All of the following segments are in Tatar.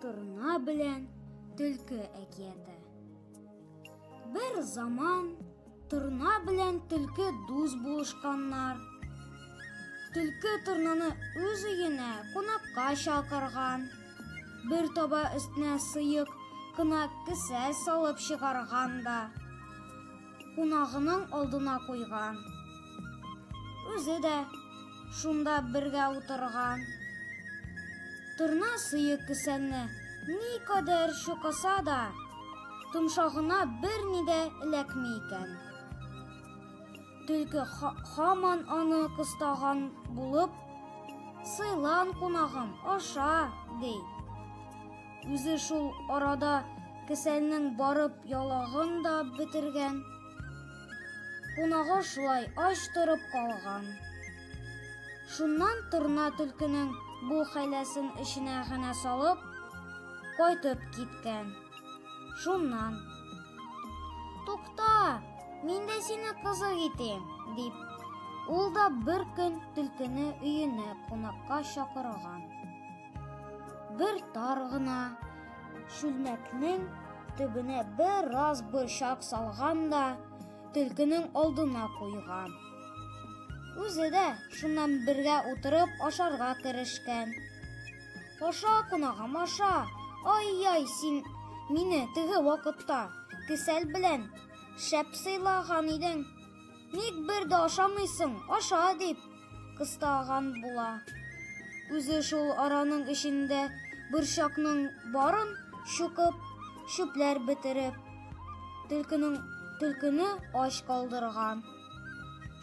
Торна белән төлке әкияте. Бер заман торна белән төлке дус булышканнар. Төлке торнаны үз өенә кунакка чакырган. Бер таба өстенә сыек кына кесә салып чыгарган да, кунагының алдына куйган. Үзе дә шунда бергә утырган. Торна сыек кесәне никадәр чукыса да, томшагына берни дә эләкми икән. Төлке һаман аны кыстаган булып, «Сыйлан, кунагым, аша», ди. Үзе шул арада кесәнең барып ялагын да бетергән. Кунагы шулай ач торып калган. Шуннан торна төлкенең бу хәйләсен эченә генә салып, кайтып киткән. Шуннан. Тукта, мин дә сине кызык итим, дип, ул да бер көн төлкене өенә кунакка чакырган. Бер тар гына чүлмәкнең төбенә бераз борчак салган да төлкенең алдына куйган. Үзе дә шуннан бергә утырып ашарга керешкән. Аша, кунагым, аша. Ай-яй, син мине теге вакытта кесәл белән шәп сыйлаган идең. Ник бер дә ашамыйсың, аша, дип кыстаган була. Үзе шул араның эчендә борчакның барын чукып, чүпләр бетереп, төлкенең төлкене ач калдырган.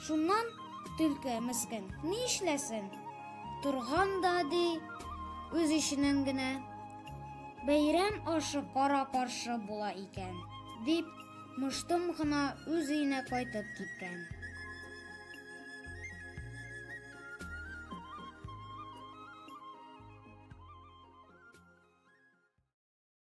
Шуннан төлке мескен ни эшләсен? Торган да ди, үз эченнән генә. Бәйрәм ашы кара-каршы була икән, дип, мыштым гына үз өенә кайтып киткән.